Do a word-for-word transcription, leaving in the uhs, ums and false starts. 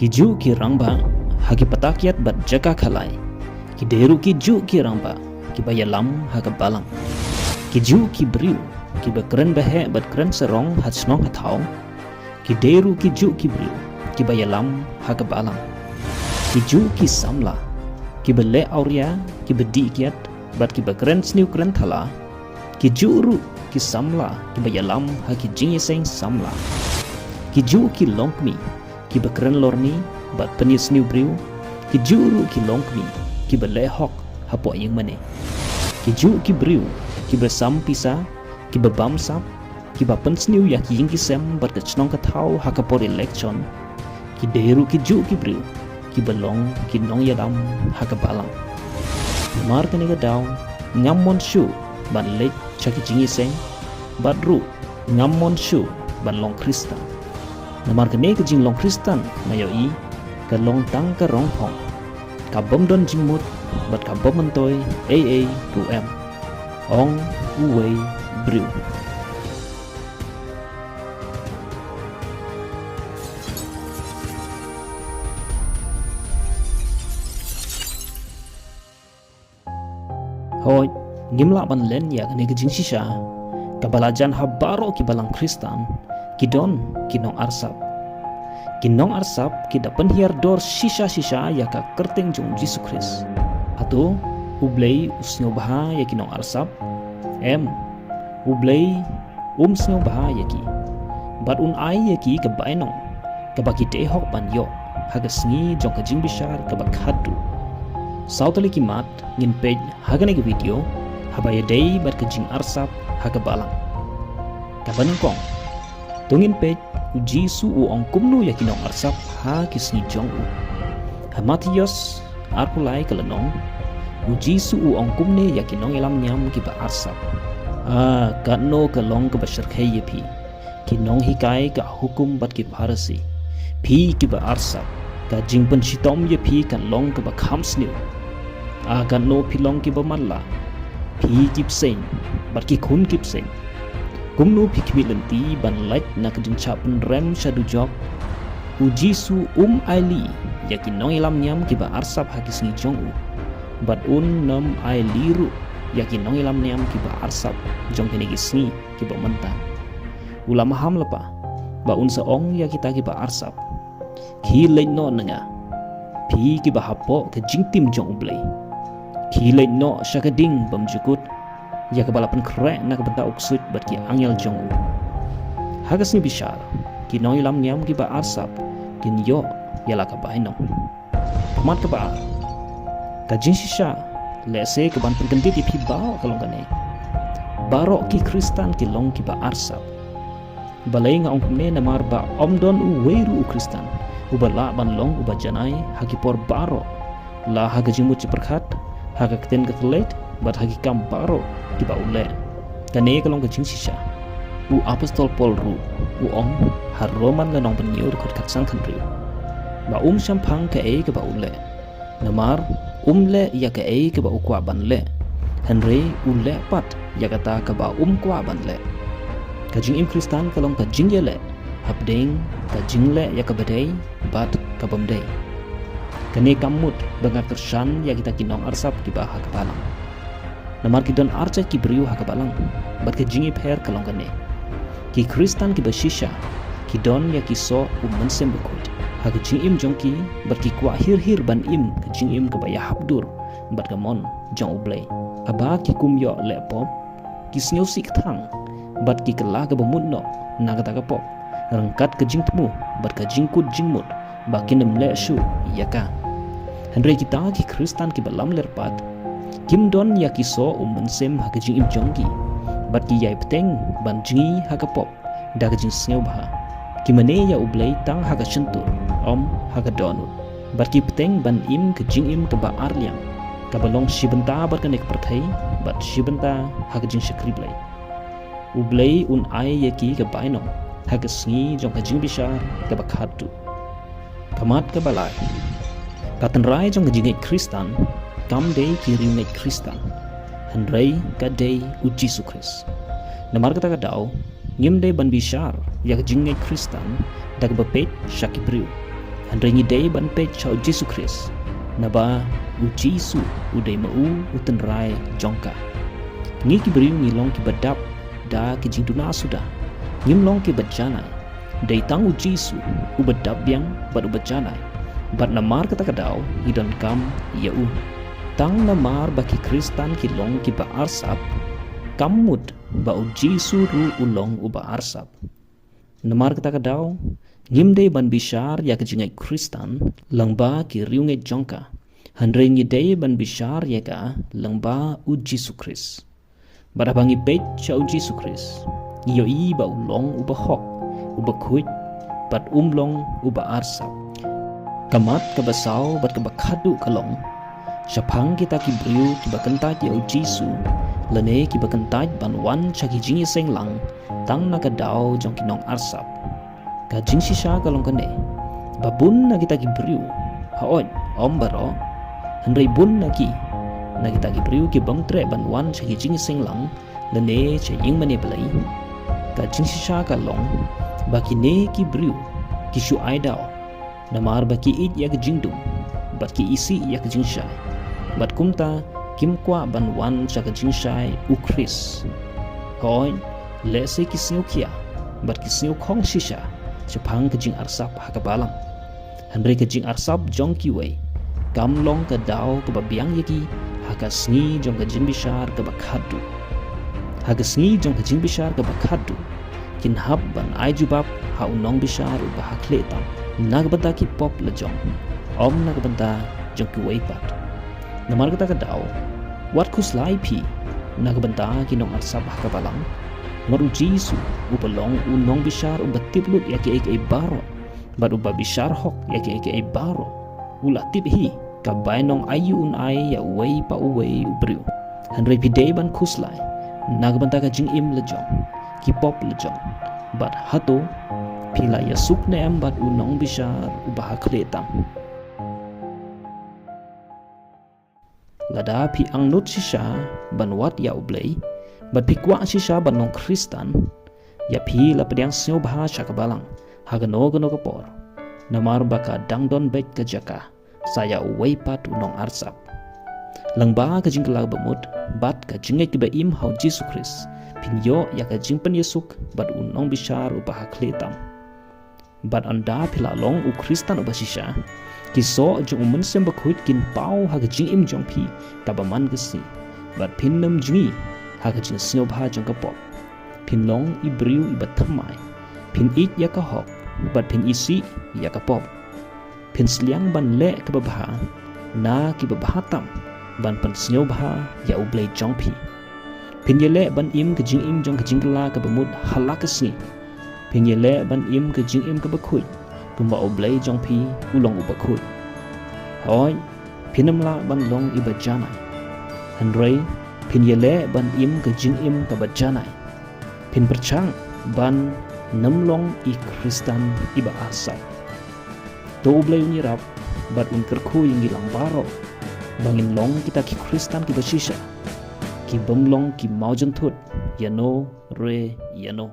Ki juh ki rangbah ha ki pata kiad bad jaka khalai, ki dei ruh ki juh ki rangbah kiba ïalam ha ka balang. Ki juh ki briew kiba kren baheh bad kren sarong ha shnong ha thaw, ki dei ruh ki juh ki briew kiba ïalam ha ka balang. Ki juh ki samla kiba leh awria, kiba dih kiad bad kiba kren sniew kren thala, ki juh ruh ki samla kiba ïalam ha ki jingïaseng samla. Ki juh ki longkmie kiba kren lorni bad pynïasniew briew, ki juh ruh ki longkmie kiba leh hok hapoh ïing mane. Ki juh ki briew kiba sam pisa, kiba bamsap, kiba pynsniew ïa ki ïing ki sem bad ka shnong ka thaw ha ka por election, ki dei ruh ki juh ki briew kiba long ki nongïalam ha ka balang. Namar kane ka daw ngam mon shuh ban leit sha ki jingïaseng, bad ruh ngam mon shuh ban long Khristan. Namar kane ka jinglong Khristan nga ïohi ka long tang ka rong phong, ka bym don jingmut bad ka bym myntoi ei ei ruh em, ong uwei briew. Hooid, ngim lah ban len ïa kane ka jingshisha, kaba la jan ha baroh ki balang Khristan ki don ki nongarsap. Ki nongarsap ki da pynhiar dor shisha shisha ïa ka kyrteng jong U Jisu Khrist. Hato U Blei u sngewbha ïa ki nongarsap? Em, U Blei um sngewbha ïa ki, bad un ai ïa ki ka bainong kaba ki dei hok ban ïoh ha ka sngi jong ka jingbishar kaba khatduh. Saw tylli ki mat ngin peit ha kane ka video haba ïadei bad ka jingarsap ha ka balang. Kaba nyngkong, to ngin peit U Jisu u ong kumno ïa ki nongarsap ha ki sngi jong u. Ha Mathaios arphew lai ka lynnong, U Jisu u ong kumne ïa ki nongïalam niam kiba arsap: A, katno ka long kaba shyrkhei ïa phi, ki nonghikai ka hukum bad ki Pharisi, phi kiba arsap! Ka jingpynshitom ïa phi kan long kaba kham sniew. A, katno phi long kiba matlah, phi ki bseiñ bad ki khun ki bseiñ! Kumno phi khmih lynti ban lait na ka jingshah pynrem sha dujok! U Jisu um ailad ïa ki nongïalam niam kiba arsap ha ki sngi jong u, bad un nym ailad ruh ïa ki nongïalam niam kiba arsap jong kine ki sngi kiba mynta. U la maham lypa ba un sa ong ïa kita kiba arsap: Khie leit noh na nga, phi kiba hapoh ka jingtim jong U Blei. Khie leit noh sha ka ding bymjukut, ïa kaba la pynkhreh na ka bynta u ksuid bad ki angel jong u. Ha ka sngi bishar, ki nongïalam niam kiba arsap kin ïoh ïa la ka bainong. Ka mat kaba ar, ka jingshisha lehse kaban pynkyndit ïa phi baroh ka long kane: baroh ki Khristan ki long kiba arsap. Balei nga ong kumne? Namar ba ym don uwei ruh u Khristan uba lah ban long uba janai ha ki por baroh, la ha ka jingmut jingpyrkhat, ha ka ktien ka klet, bad ha ki kam baroh kiba u leh. Kane ka long ka jingshisha. U Apostol Paul ruh u ong ha Rom lynnong ba hynñiew dkhot khatsan khathynriew ba um shemphang kaei kaba u leh, namar um leh ïa kaei kaba u kwah ban leh, hynrei u leh pat ïa kata kaba um kwah ban leh. Ka jingim Khristan ka long ka jingïaleh hapdeng ka jingleh ïa kaba dei bad ka bym dei. Kane kam mut ba nga kyrshan ïa kita ki nongarsap kiba ha ka balang. Namar ki don arjait ki briew ha ka balang, bad ka jingïapher ka long kane: ki Khristan kiba shisha ki don ïa ki soh u Mynsiem Bakhuid ha ka jingim jong ki, bad ki kwah hir hir ban im ka jingim kaba ïahap dur bad ka mon jong U Blei. Haba ki kum ïoh leh pop, ki sngewsih kthang bad ki kylla kaba mut noh na kata ka pop, ryngkat ka jingthmu bad ka jingkut jingmut ba kin ym leh shuh ïa ka. Hynrei kita ki Khristan kiba lamler pat kim don ïa ki soh u Mynsiem ha ka jingim jong ki, bad ki ïai bteng ban jngi ha ka pop da ka jingsngewbha. Ki mane ïa U Blei tang ha ka shyntur, ym ha ka dohnud, bad ki bteng ban im ka jingim kaba ar liang, kaba long shi bynta bad kane ka pyrthei bad shi bynta ha ka jingshakri Blei. U Blei un ai ïa ki ka bainong ha ka sngi jong ka jingbishar kaba khatduh. Ka mat kaba lai, ka tynrai jong ka jingngeit Khristan kam dei ki riewngeit Khristan, hynrei ka dei U Jisu Khrist. Namar kata ka daw ngim dei ban bishar ïa ka jingngeit Khristan da kaba peit sha ki briew, Hynrei ngi dei ban peit sha u Jisu Khrist, naba u Jisu u dei ma u u tynrai jong ka. Ngi ki briew ngi long kiba dap da ki jingduna suda. Ngim long kiba janai. Dei tang u Jisu uba dap biang bad uba janai. Bad namar kata ka daw ngi donkam ïa u. Tang namar ba ki Khristan ki long kiba arsap, kam mut ba u Jisu ruh u long uba arsap. Namar kata ka daw ngim dei ban bishar ïa ka jingngeit Khristan lyngba ki riewngeit jong ka. Hynrei ngi dei ban bishar ïa ka lyngba u Jisu Khrist. Bad haba ngi peit sha u Jisu Khrist, ngi ïohi ba u long uba hok, uba khuid, bad um long uba arsap. Ka mat kaba saw bad kaba khatduh ka long shaphang kita ki briew kiba kyntait ïa u Jisu, lane kiba kyntait ban wan sha ki jingïaseng lang tang na ka daw jong ki nongarsap. Ka jingshisha ka long kane, ba bun na kita ki briew, haoid, ym baroh, hynrei bun na ki, na kita ki briew ki bym treh ban wan sha ki jingïaseng lang lane sha ïing mane Blei. Ka jingshisha ka long ba kine ki briew ki shu ai daw, namar ba ki ïeit ïa ka jingdum bad ki isih ïa ka jingshai. Bad kumta kim kwah ban wan sha ka jingshai u Khrist. Hooid, lehse ki sngewkhia bad ki sngew khong shisha shaphang ka jingarsap ha ka balang. Hynrei ka jingarsap jong kiwei kam long ka daw kaba biang ïa ki ha ka sngi jong ka jingbishar kaba khatduh. Ha ka sngi jong ka jingbishar kaba khatduh kin hap ban ai jubab ha u nongbishar uba ha khlieh tam na ka bynta ki pop la jong, ym na ka bynta jong kiwei pat. Namar kata ka daw, wat khuslai phi na ka bynta ki nongarsap ha ka balang. Namar u Jisu uba long u nongbishar uba tip lut ïa kiei kiei baroh bad uba bishar hok ïa kiei kiei baroh, u la tip hi ka bainong aïu un ai ïa uwei pa uwei u briew. Hynrei phi dei ban khuslai na ka bynta ka jingim la jong, ki pop la jong. Bad hato phi la ïasuk ne em bad u nongbishar uba ha khlieh tam? Lada phi angnud shisha ban wad ïa u Blei bad phi kwah shisha ban long Khristan, ïa phi la pdiang sngewbha sha ka balang ha kano kano ka por. Namar ba ka dang don beit ka jaka sa ïa uwei pat u nongarsap. Lyngba ka jingkylla ba mut bad ka jingngeit kaba im ha u Jisu Khrist, phin ïoh ïa ka jingpynïasuk bad u nongbishar uba ha khlieh tam. Bad ynda phi la long u Khristan uba shisha, ki soh jong u Mynsiem Bakhuid kin paw ha ka jingim jong phi kaba man ka sngi. Bad phin nym jngi ha ka jingsngewbha jong ka pop. Phin long i briew iba thymmai. Phin ïeit ïa ka hok bad phin isih ïa ka pop. Phin sliang ban leh kaba bha na kiba bha tam ban pynsngewbha ïa u Blei jong phi. Phin ïaleh ban im ka jingim jong ka jingkylla kaba mut ha la ka sngi. Phin ïaleh ban im ka jingim kaba khuid kumba u Blei jong phi u long uba khuid. Hooid, phin ym lah ban long iba janai. Hynrei phin ïaleh ban im ka jingim kaba janai. Phin pyrshang ban nym long i Khristan iba arsap. To u Blei un ïarap bad un kyrkhu ïa ngi lang baroh ba ngin long kita ki Khristan kiba shisha, ki bym long ki mawjynthut ïano re ïano.